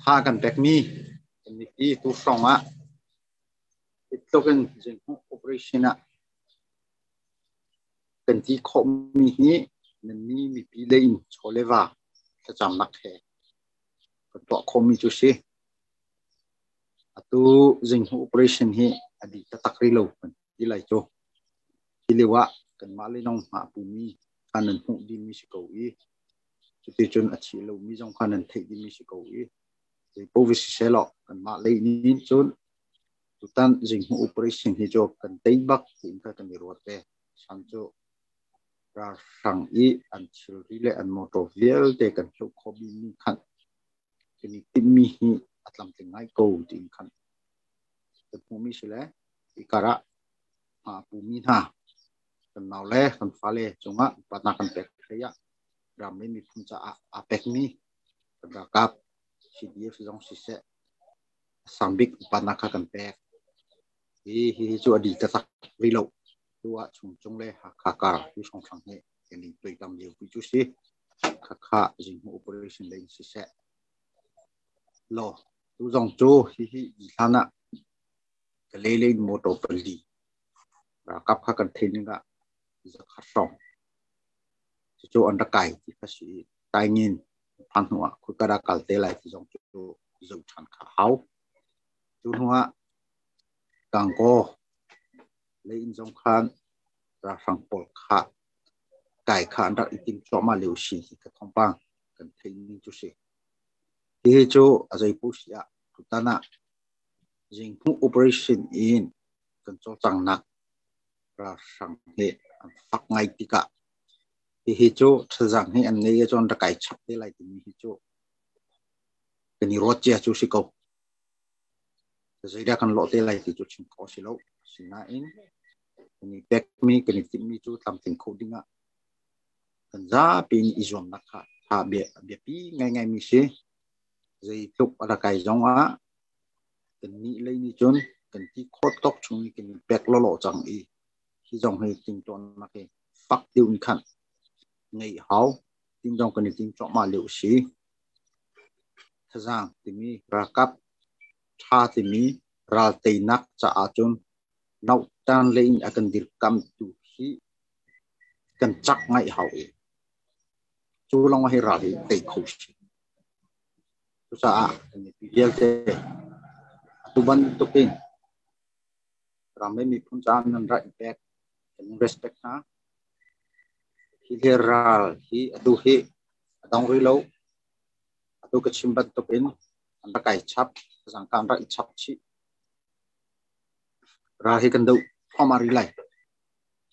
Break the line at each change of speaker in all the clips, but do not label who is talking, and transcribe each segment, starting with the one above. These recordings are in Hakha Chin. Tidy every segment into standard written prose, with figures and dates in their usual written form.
Tha kan pekmi kan mipi tu hrawng ah hitluk in zinghmuh operation ah kan ti khawhmi hi nannih mipi lei in chaw le va thlacamnak he kan tuah khawhmi cu si. Atu zinghmuh operation hi a dih taktak rih lo kan ti lai cu. Hi lio ah kanmah le nong hma pumi kha nan hmuh dihmi si ko i cuticun a thi lomi zong kha nan theih dihmi si ko i zeipaoh va siseh law kanmah lei nih cun tutan zinghmuh operation hi cu kan tei bak tiin kha kan i ruat ve. Sang cu ralhrang i an thilri le an motor vialte kan hloh khawh mi khan kan i timhmi hi a tlamtling ngai ko tiin khan kan hmuhmi si le hi karah hma a pumi hna kan nau le kan fale cungah upatnak kan pek hlei ah ram le miphun caah aa pekmi kan ralkap CDF zong siseh a sang bik upatnak kha kan pek. Hi hi cu a di taktak rih lo. Tu ah Chungcung le Hakha kar hi hrawnghrang hi kan i tuaitam lio pi cu si. Khakha zinghmuh operation lei in siseh. Law tu zong cu hihi di hlan ah Kalay lei in motor pali ralkap kha kan theih ning ah zakhat hrawng cucu an rak kai ti kha si i Taingin phan hnu ah khukara kal te lai ti zong cu zoh ṭhan kha hau. Cu hnu ah Gangaw lei in zong khan ralhrang pawl kha kai kha an rak i tim cuahmah lio si ti ka thawngpang kan theih ning cu si. Hihi cu a zeipaoh si ah tutan ah Zinghmuh operation in kan cawlcanghnak ralhrang hi an fak ngai tikah hihi cu thazaang hi an ngei ahcun rak kai chap te lai timi hi cu kan i ruat cia cu si ko. Zeidah kan lawh te lai ti cu chim khawh si lo. Asinain kan i pekmi kan i timhmi cu tlamtling kho dingah kan zapi in i zuamnak kha tha biapi ngaingaimi si. Zeitluk a rak kai zong ah kannih lei nih cun kan ti khawh tawk chung i kan i pek lawlaw cang i hi zong hi timhtuahnak hi fak deuh in khan ngeih hau. Tin zong kan i tim cuahmah lio a si. Thazaang timi ralkap ṭha timi ral teinak caah cun nautan lei in a kan dirkamtu hi kan cak ngaih hau i cu lawng hi ral hi tei kho si. Cucaah kan mipi vialte atu bantuk in ram le miphun caah nan rak i pek kan in respect hna. Hi le ral hi atu hi a dong rih lo. Atu ka chim bantuk in an rak kai chap, zangka an rak i chap chih. Ral hi kan doh thluahmah rih lai.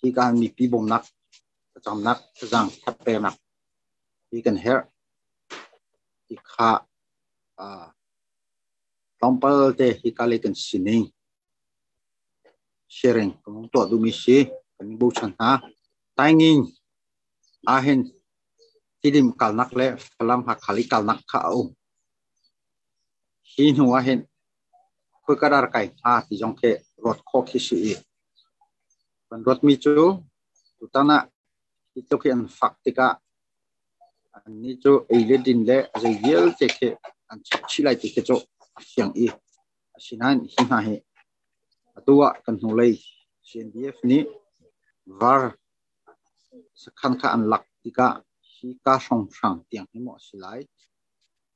Hi ka mipi bawmnak, thlacamnak, thazaang that peknak hi kan herh. Hi kha tlawmpal te hi ka lei kan sining sharing kan hung tuah duhmi si kan in bochan hna. Taingin ahhin Tidim kalnak le Falam Hakha lei kalnak kha a um. Hi hnu ahhin khoika dah kai hnga ti zong khi ruat khawh khi si i kan ruatmi cu tutan ah hi tluk hi an fak tikah annih cu ei le din le a zei vialte khi an chap chih lai ti khi cu a fiang i asinain hi hna hi atu ah kan hnulei CNDF nih var sakhan kha an lak tikah hi ka hrawnghrang tiang hi maw a si lai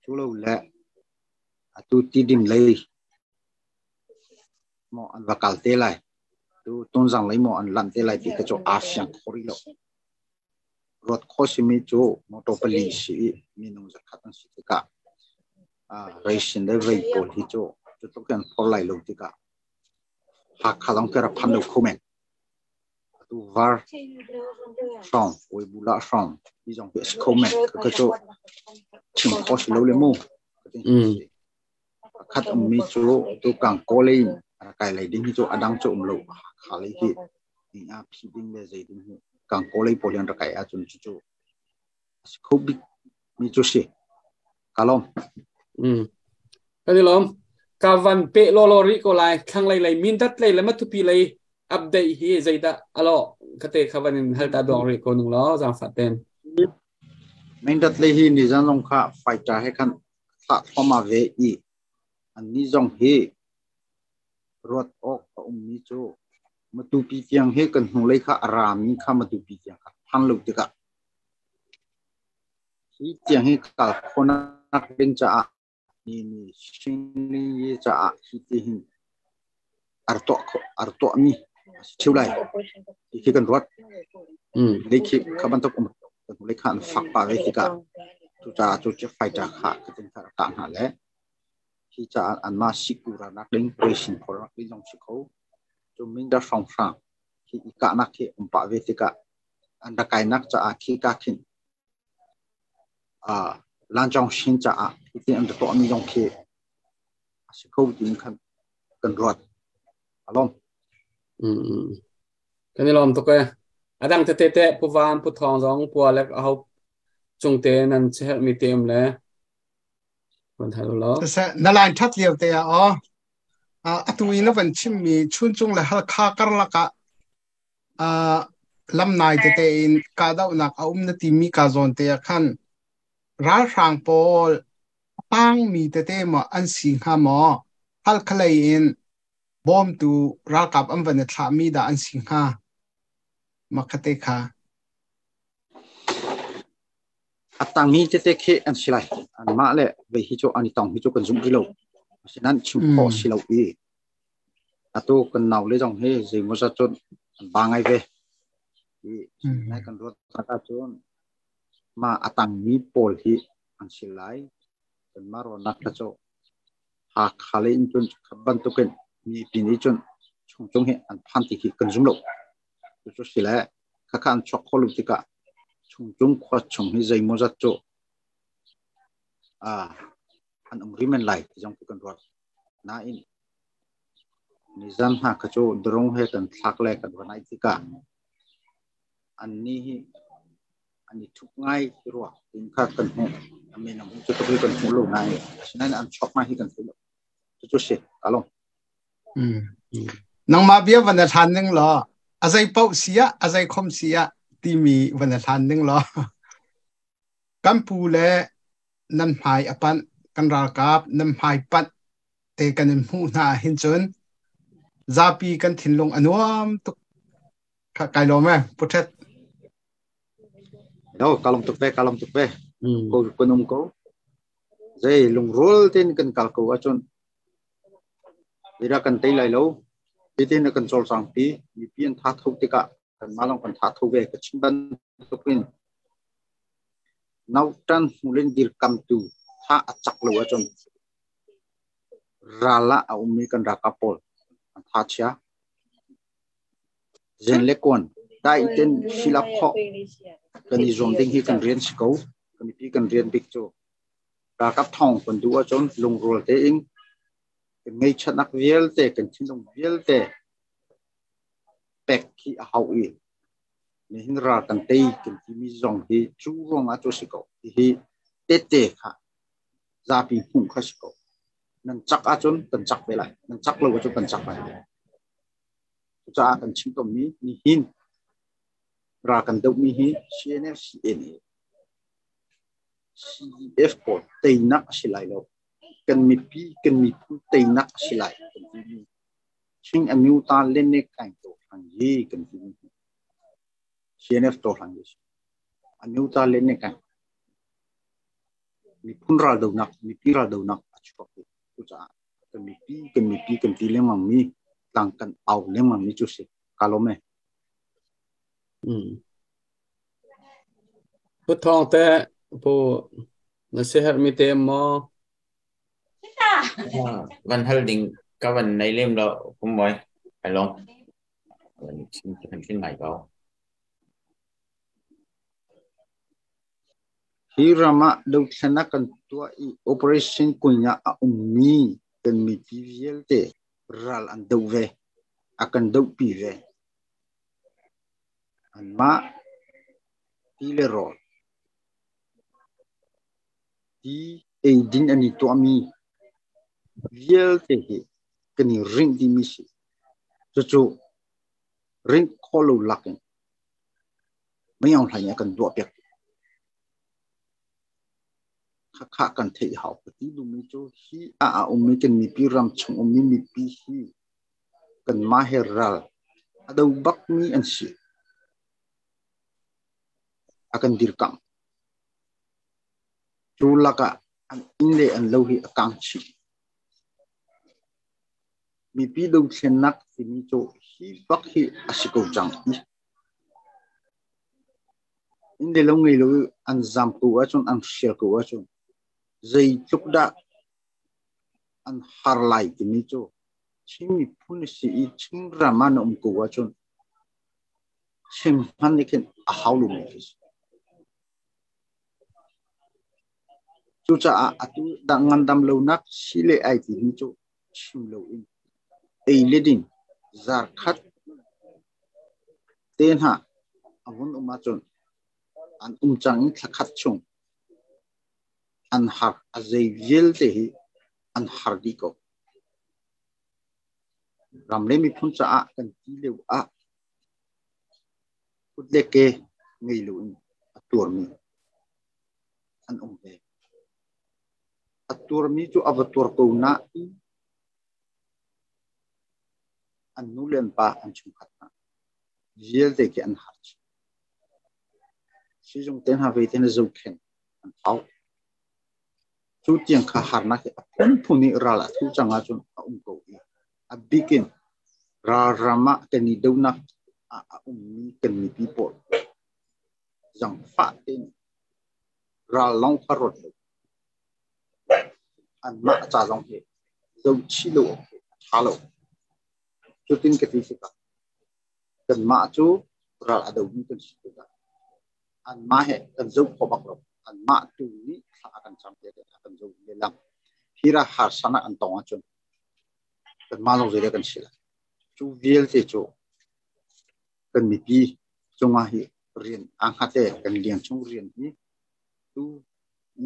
cu lo le atu Tidim lei maw an va kal te lai tu Tonzang lei maw an lanh te lai ti kha cu aa fiang kho rih lo. Ruat kho simi cu motor pali si i minung zakhat an si tikah ration le vei pawl hi cu cu tluk in an phor lai lo tikah Hakha zong khi rak phan lo kho men. Atu var hrawng, Weibula hrawng ti zong hi a si kho men. Khakha cu chim kho si lo le mu. Pakhat ummi cu tu kang kaw lei in a kai lei ding hi cu a dang cu um lo. Hakha lei hi ni ah phi ding le zei ding hi kang kaw lei pawl hi an rak kai ahcun cucu a si kho bik mi cu si. Ka lawm.
Kan i lawm. Ka van pe law law rih ko lai. Thlanglei lei Mindat lei le Matupi lei update hi zeidah alo kate kha van in hal ta dong rih ko nung law zaangfah ten.
Mindat lei hi nizan zong kha fighter he khan thlah thluahmah ve i annih zong hi ruat awk a ummi cu Matupi tiang hi kan hnulei kha a rami kha Matupi tiang kha phan lo tikah hi tiang hi kal khawhnak ding caah mi nih Shinli caah hi ti hin ar tuahmi a si ṭheo lai ti khi kan ruat. Lei khi kha bantuk um kan hnulei kha an fak pah ve tikah cucaah cu fighter kha ka tin kha rak kah hna le hi caah anmah sikura nak ding ration phor nak ding zong si kho. Cu Minda hrawnghrang khi i kahnak khi um pah ve tikah an rak kainak caah khi ka khin Lancawng Shin caah hitin an tuahmi zong khi a si kho tiin khan kan ruat. Alom.
Kan i lawm tuk e. A dang tete te Pu Van, Pu Thawng zong Pu Alek a ho cung te nan chiherhmi te um le van hal law.
Na line that lio te ah aw atu i na van chimmi Chuncung le Halkha karlak ah lamnai tete in kahdohnak a um na timi ka zawn te ah khan ralhrang pawl a tangmi tete maw an si hnga maw Halkha lei in bawmtu ralkap an van i thlahmi dah an si hnga makhate kha?
A tangmi tete khi an si lai. Anmah le vei hi cu an i tong hi cu kan zumh rih lo. Asinain chim khawh si lo i atu kan nau le zong hi zeimawzat cun an ba ngai ve. I nai kan ruat tak ahcun mah a tangmi pawl hi an si lai. Kanmah ruahnak kha cu Hakha lei in cun kha bantukin mipi nih cun chungcung hi an phan ti khi kan zum lo. Cucu si le khakha an chuak kho lo tikah chungcung khua chung hi zeimawzat cu an um rih men lai ti zong khi kan ruat. Nain nizan hna kha cu drone he kan thlak le kan va naih tikah annih hi an i thup ngai ti rua tin kha kan hmuh. A min a hmuh cu tuk kan hmuh lo nain asinain an chuak ngai hi kan thei lo. Cucu si kalong.
Nangmah bia van na hlan ning law a zei paoh si ah a zei khom si ah timi van na hlan ning law kan pu le nan hmai a panh kan ralkap nan hmai panh te kan in hmuh hna hin cun zapi kan thinlung a nuam tuk. Kai lawm e Puthet.
No kalom tuk ve, kalom tuk ve. Ko kan um ko. Zei lungrual ten kan kal ko ahcun ira kan tei lai lo. Hitin kan cawlcang pi mipi an tha tho tikah kan mah lawng kan tha tho ve. Ka chim bantukin nautan hmulin dirkamtu tha a cak lo ahcun ral ah a ummi kan ralkap pawl an tha chia. Zen le kuan dai ten silap khawh kan i zuam ding hi kan rian si ko. Kan mipi kan rian bik cu ralkap thawng kan duh ahcun lungrual tein kan ngeichatnak vialte kan thinlung vialte pek khi a hau i nihin ral kan tei kan timi zong hi cu ruangah cu si ko. Hihi tete kha zapi hmuh kha si ko. Nan cak ahcun kan cak ve lai. Nan cak lo ahcun kan cak lai. Cucaah kan chim tawnmi nihin ral kan dohmi hi CNF, CNA, CDF pawl teinak a si lai lo. Kan mipi, kan miphun teinak a si lai kan timi Chin Amyota Lene Kaing to hlang hi kan timi CNF to hlang hi Amyota Lene Kaing miphun raldonak, mipi raldonak a chuak. Cucaah kan mipi, kan mipi kan ti lengmang mi tlang kan au lengmang mi cu si. Ka lawm e.
Pu Thawng te pu na siherhmi te maw?
Van hal ding ka van nei lem lo kum moi. Ai long. Van chim kan thin ngai ko.
Hi ram ah dothlennak kan tuah i operation kunya a ummi kan mipi vialte ral an doh ve. A kan dohpi ve. Anmah ti le rawl ti eidin an i tuahmi vialte hi kan i rinh dihmi si. Cucu rinh khawh lo lak in mei Aung Hlaing nih a kan duahpiak. Khakha kan theih hau ka ti duhmi cu hi ah a ummi kan mipi ram chung ummi mipi hi kanmah he ral a do bakmi an si. A kan dirkamh. Cu lakah an inn le an lo hi a kang chih. Mipi dothlennak timi cu hi bak hi a si ko cang i inn le lo ngei lo i an zam ko ahcun an hrial ko ahcun zeitluk dah an har lai timi cu Chin miphun na si i Chin ram ah na um ko ahcun chim hmanh nih khin a hau lomi khi si. Cucaah atu dah ngandam lonak si le ai timi cu chim loin ei le ding zarkhat te hna a vun um ahcun an um cang i thlakhat chung an har a zei vialte hi an har dih ko. Ram le miphun caah kan ti lio ah kut le ke ngei loin a tuarmi an um ve. A tuarmi cu a va tuar ko nain an nu le an pa an chungkhat hna vialte khi an har chih. Sizung te hna ve te na zohkhenh an hau. Cu tiang kha harnak hi a phunphun i ral a thu cang ahcun a um ko i a bik in ralram ah kan i donak ah a ummi kan mipi pawl zangfah tein ral lawng kha ruat lo anmah ca zong hi zohchih lo awk hi a ṭha lo. Cutin ka ti tikah kanmah cu ral a domi kan si tikah anmah he kan zoh kho bak lo. Anmah tu nih thla a kan cam piak i a kan zoh lehlam. Hi ra harsanak an tong ahcun kanmah zong zeidah kan si lai. Cu vialte cu kan mipi cungah hi rian aa hngat le kan liang chung rian hi tu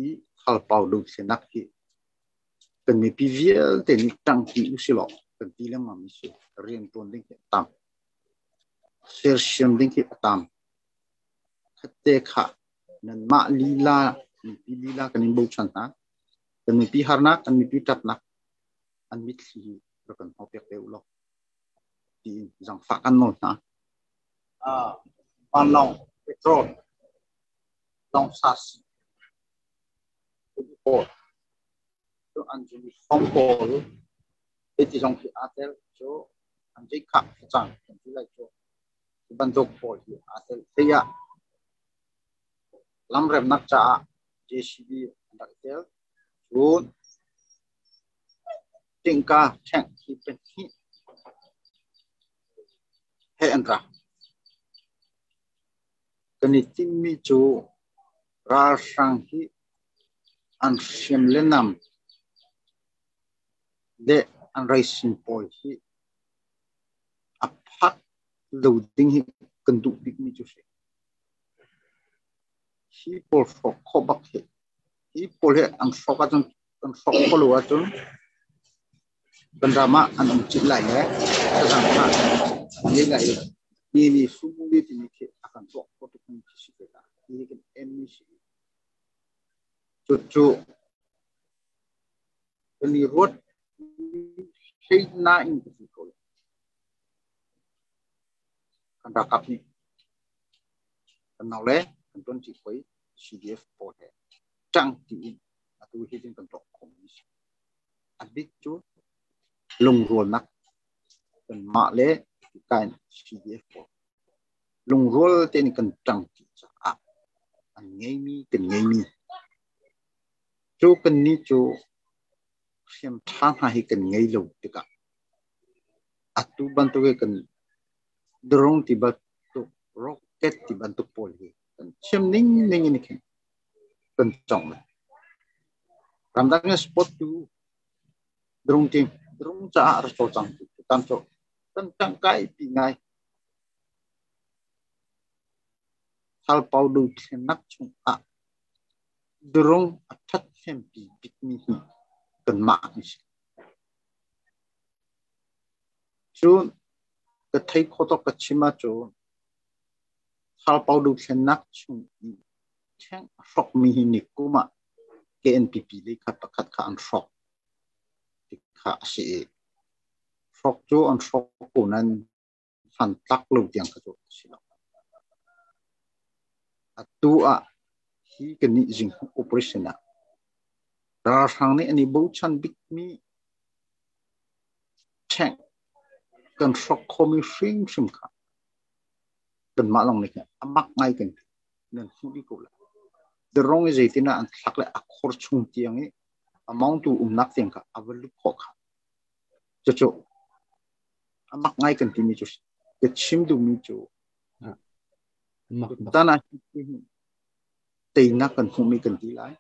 i thalpau dothlenak hi kan mipi vialte nih ṭangpi usilaw kan ti lengmang mi si. Rian ṭuan ding hi a tam. Sersiam ding hi a tam. Khatte kha nanmah lila mipi lila kan in bochan hna. Kan mipi harnak, kan mipi ṭapnak an mitthli hi rak kan hnawh piak te u law tiin zangfah kan nawl hna. Vanlawng petrol lawng sas pawl cu an uniform pawl ti zong khi aa tel cu an khah cang kan ti lai cu bantuk pawl hi aa tel. Hei ah lamremnak caah JCB an rak i tel. Cun tingka ṭhengh hi pahnih he an ra. Kan i timhmi cu ralhrang hi an hriam le nam le an raisin pawl hi a phak lo ding hi kan duh bikmi cu si. Hi pawl hrawk khawh bak hi. Hi pawl hi an hrawk ahcun kan hrawk khawh lo ahcun kan ram ah an um cit lai le thazaang kha an ngei lai i mi nih sumuli timi khi a kan tuah khawh tuk mi khi si te la. Hi kan em mi si. Cucu kan i ruat hlei nain ka ti ko lai. Kan ralkap nih kan nau le kan ṭuanṭi hawi CDF pawl he ṭang tiin atu hi tin kan tuah khawhmi si. A bik cu lungrualnak kanmah le kain CDF pawl lungrual tein kan ṭang ti caah an ngeimi kan ngeimi cu kannih cu hriam ṭha hna hi kan ngei lo tikah atu bantuk hi kan drone ti bantuk rocket ti bantuk pawl hi kan thiam ning ning in khin kan cong lai. Ramdang in sport tu drone team drone caah ra cawlcang tu tam cu kan tangkai pi ngai. Thalpau do thlennak chung ah drone a that hnempi bikmi hi kanmah an si. Cun ka thei khawh tawk ka chim ahcun thalpau dothlennak chung i ṭheng a hrokmi hi ni kum ah KNPP lei kha pakhat kha an hrawk ti kha a si i hrawk cu an hrawk ko nain hman tlak lo tiang kha cu a si lo. Atu ah hi kannih Zinghmuh operation ah ralhrang nih an i bochan bikmi tank kan hrawk khomi hrimhrim kha kanmah lawng nih khin a mak ngai kan ti. Nan hmuh dih ko lai. Darong i zeitin ah an thlak le a khor chung tiang i a mawngtu umnak tiang kha a va lut khawh kha. Cucu a mak ngai kan timi cu ka chim duhmi cu tan ah teinak kan hmuhmi kan ti lai.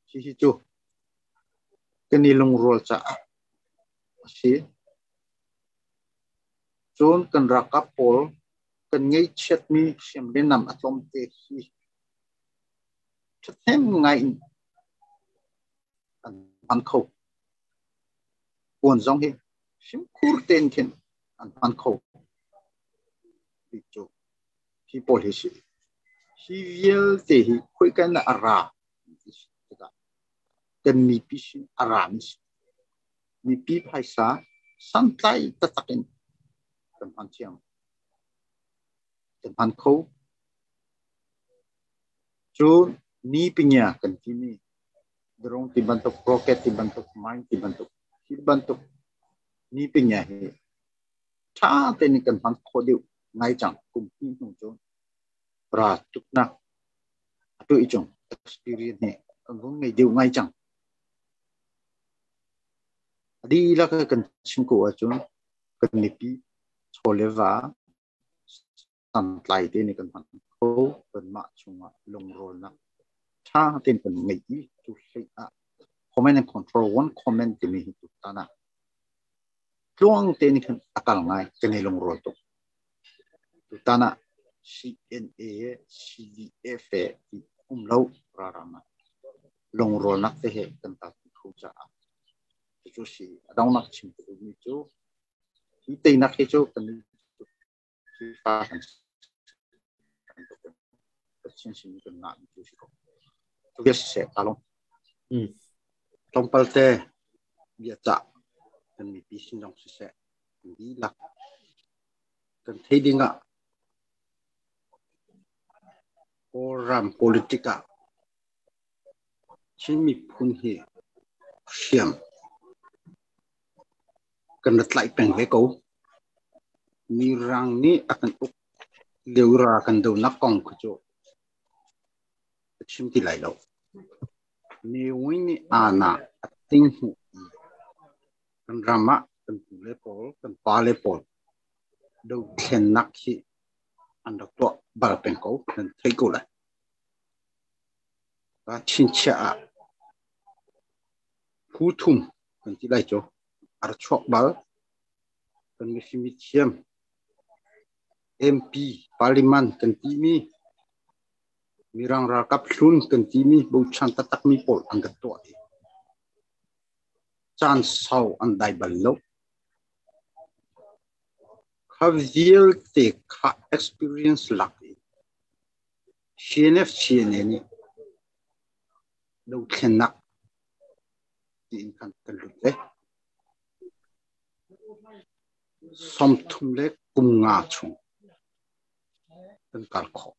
Hihi cu kan i lungrual caah a si. Cun kan ralkap pawl kan ngeihchiatmi hriam le nam a tlawmte hi ṭhahnem ngai in an hman kho. Puan zong hi fimkhur tein khin an hman kho. Hi cu hi pawl hi si. Hi vialte hi khoika in dah a ra tikah kan mipi sin a rami si. Mipi phaisa santlai taktak in kan hman thiam. Kan hman kho. Cun ni pingia kan timi drone ti bantuk, rocket ti bantuk, mine ti bantuk, hi bantuk ni pingia hi ṭha tein kan hman khawh deuh ngai cang kum hnih hnu cun ra tuknak atu i cung experience hi kan vung ngei deuh ngai cang. A dihlak kan chim ko ahcun kan mipi chaw le va santlai te nih kan hman kho. Kanmah chungah lungrawlnak ṭha tein kan ngeih i cu hlei ah command and control one command timi hi tutan ah tluang tein khan a kal ngai kan i lungrual tuk. Tutan ah CNA CDF ti um lo rarang ah lungrualnak te he kan ta kho caah cucu si a dongnak chim ka duhmi cu hi teinak hi cu kan FIFA kan Pathian sin kan ngah mi cu si ko. Tu bia siseh ta long. Tlawmpal te bia cah kan mipi sin zong siseh kan dihlak kan thei ding ah Kawlram politic ah Chin miphun hi hriam kan ra tlaih peng ve ko. Mirang nih a kan uk lio ra kan donak kong kha cu ka chim ti lai lo. Ne Win nih aana a ting hmuh i kan ram ah kan pu le pawl, kan pa le pawl dothlennak hi an rak tuah bal peng ko, nan thei ko lai. Ka chinchiah ah phu thum kan ti lai cu a ra chuak bal. Kan mifim mithiam MP Parliament kan timi Mirang ralkap hlun kan timi bochan taktakmi pawl an rak tuah i caan sau an dai bal lo. Kha vialte kha experience lak i CNF CNA nih dothlennak tiin khan kan lut ve. 35 chung kan kal khawh.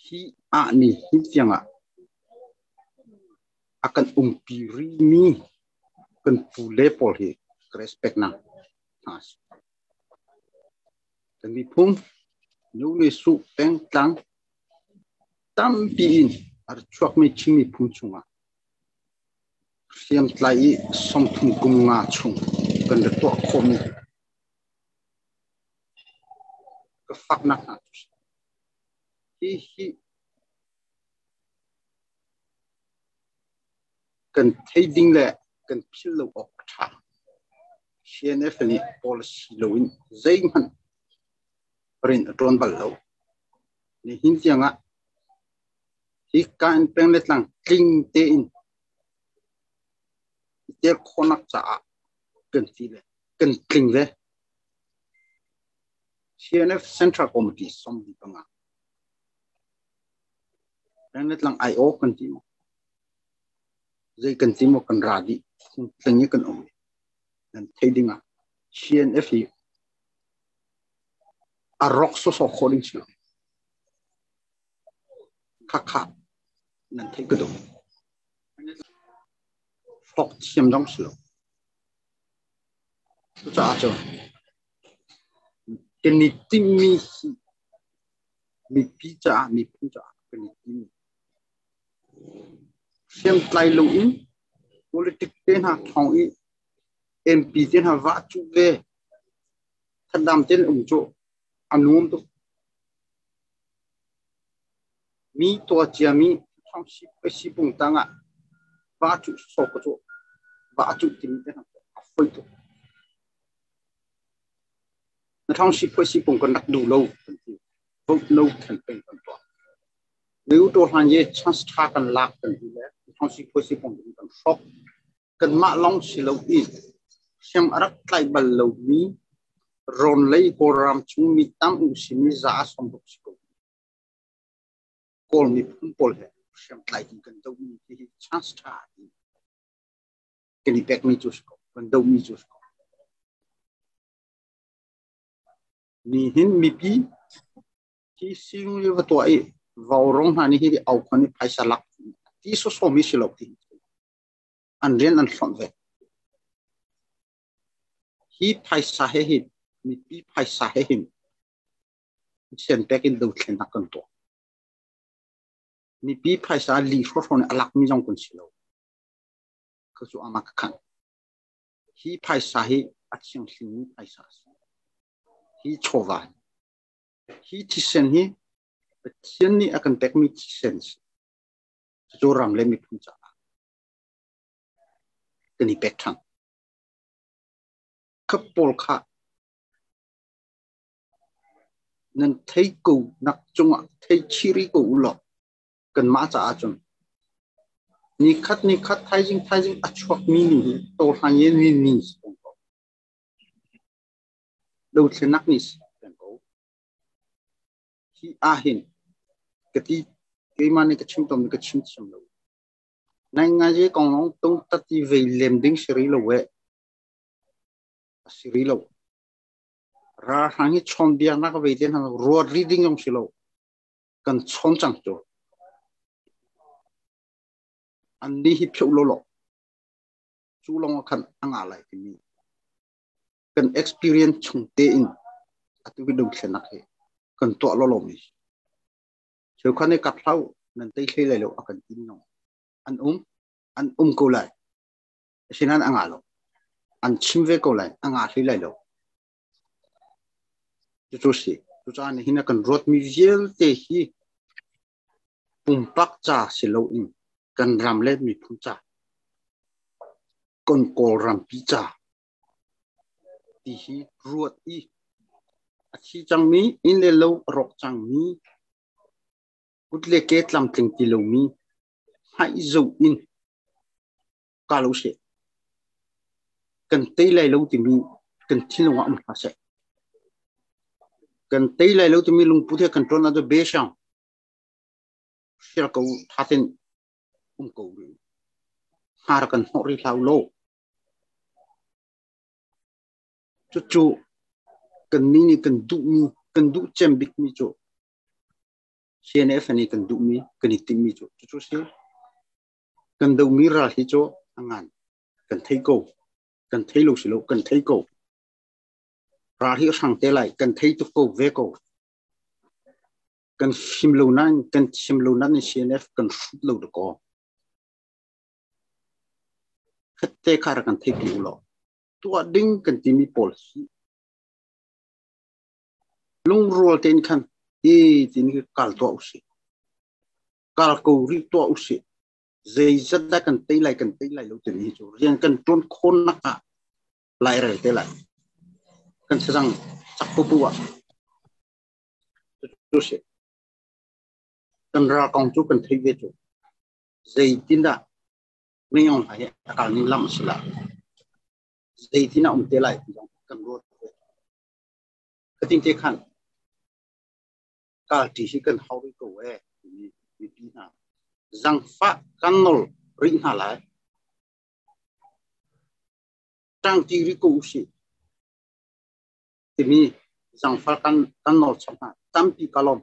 Hi ah ni hi tiang ah a kan umpi rihmi kan pu le pawl hi ka respect na hna. Kan miphung nu le su pengtlang tampi in a chuakmi Chin miphun chungah hriamtlai i 35 chung kan ra tuah khawhmi ka faknak hna cu hi hi kan thei ding le kan philh lo awk a ṭha. CNF nih policy loin zeihmanh rian a ṭuan bal lo. Nihin tiangah hika in peng le tlang tling tein i tel khawhnak caah kan ti le kan tling ve. CNF Central Committee 45. Peng le tlang ai awk kan ti maw? Zei kan ti maw kan ra dih. Tling i kan um. Nan thei ding ah CNF hi a rok sawsawh khawh ding si lo. Khakha nan theih ka duh. Hrawk thiam zong si lo. Cucaah cun kan i timhmi hi mipi caah miphun caah kan i tim. Hriamtlai loin politic te hna thawng i MP te hna vah cuh ve thadam tein um cu a nuam tuk. Mi tuah ciami sipung tangah va cuh sawk ka cu va cuh timi te hna a foi tuk. Na thong siphoi sipung kan rak duh lo kan ti. Vote no campaign kan tuah. Miu to hlan ye chance tha kan lak kan ti le thong siphoi sipung kan hrawk. Kanmah lawng si lo i siam a rak tlaih bal lomi rawn lei Kawlram chung mi tam u simi 160 si ko. Kawl miphun pawl he hriamtlai in kan dohmi hi chance ṭha ti kan i pekmi cu si ko, kan dohmi cu si ko. Nihin mipi hi sing li va tuah i vaurawng hna nih hi au khon i phaisa lak ti sawsawmi si lo ti an rian an hlonh ve. Hi phaisa he hin mipi phaisa he hin sian pek in dothlennak kan tuah. Mipi phaisa li hrawhraw nih a lakmi zong kan si lo. Ka cu ama ka khan. Hi phaisa hi a thianghlimmi phaisa a si. Hi chawva hi thisen hi Pathian nih a kan pekmi thisen si. Cucu ram le miphun caah kan i pek ṭhan. Kha pawl kha nan thei ko nak cungah thei chiri ko u law kanmah caah cun nikhat nikhat thaizing thaizing a chuakmi ni hi tawhlan ye ni ni si peng ko. Dothlenak ni si peng ko. Hi ahhin ka ti keimah nih ka chim tawn ka chim thiam lo. Nai ngai je kong long tung tati vei lem ding si ri lo we. A si ri lo. Ralhrang hi chawnbiaknak a vei te hna ruat ri ding zong si lo. Kan chawn cang cu. An ni hi pheuh lo lo. Cu lawng ah khan a ngah lai timi kan experience chung tein atu hi dothlenak hi kan tuah lo lomi. Cheukhat nih kap hlau nan tei hlei lai lo a kan tin no. An um an um ko lai. Asinain a ngah lo. An chim ve ko lai. A ngah hlei lai lo. Cucu si. Cucaah nihin a kan ruatmi vialte hi pumpak ca si loin kan ram le miphun ca, kan Kawlrampi ca ti hi ruat i a thi cangmi, inn le lo a rawk cangmi, kut le ke tlamtling ti lomi hmaih zoh in ka lo seh. Kan tei lai lo timi kan thinlung ah um hlah seh. Kan tei lai lo timi lungput he kan ṭuan ahcun be siang hrial ko ṭha tein um ko rih. Hnar kan hnawh rih hlah u law. Cucu kan nih nih kan duhmi, kan duh cem bikmi cu CNF nih kan duhmi, kan i timhmi cu cucu si. Kan dohmi ral hi cu a ngan. Kan thei ko. Kan thei lo si lo, kan thei ko. Ral hi a hrang te lai, kan thei tuk ko ve ko. Kan fim lo nain, kan thiam lo nain CNF kan hrut lo dakaw. Khatte kha rak kan thei pi u law. Tuah ding kan timi pawl hi lungrual tein khan hi tin hi kal tuah usih. Kal ko rih tuah usih. Zeizat dah kan tei lai kan tei lai lo timi hi cu rian kan ṭuan khawhnak ah lairel te lai. Kan thazang cak pupu ah. Cu si. Kan ral kong cu kan thei ve cu. Zeitindah minung hna hi a kal ning lam a si lai. Zeitin a um te lai ti zong kan ruat ve. Katin te khan kalṭi hi kan hau rih ko ee timi mipi hna Zangfah kan nawl rih hna lai. Ṭangṭi rih ko usih timi zangfah kan nawl chap hna. Tampi ka lawm.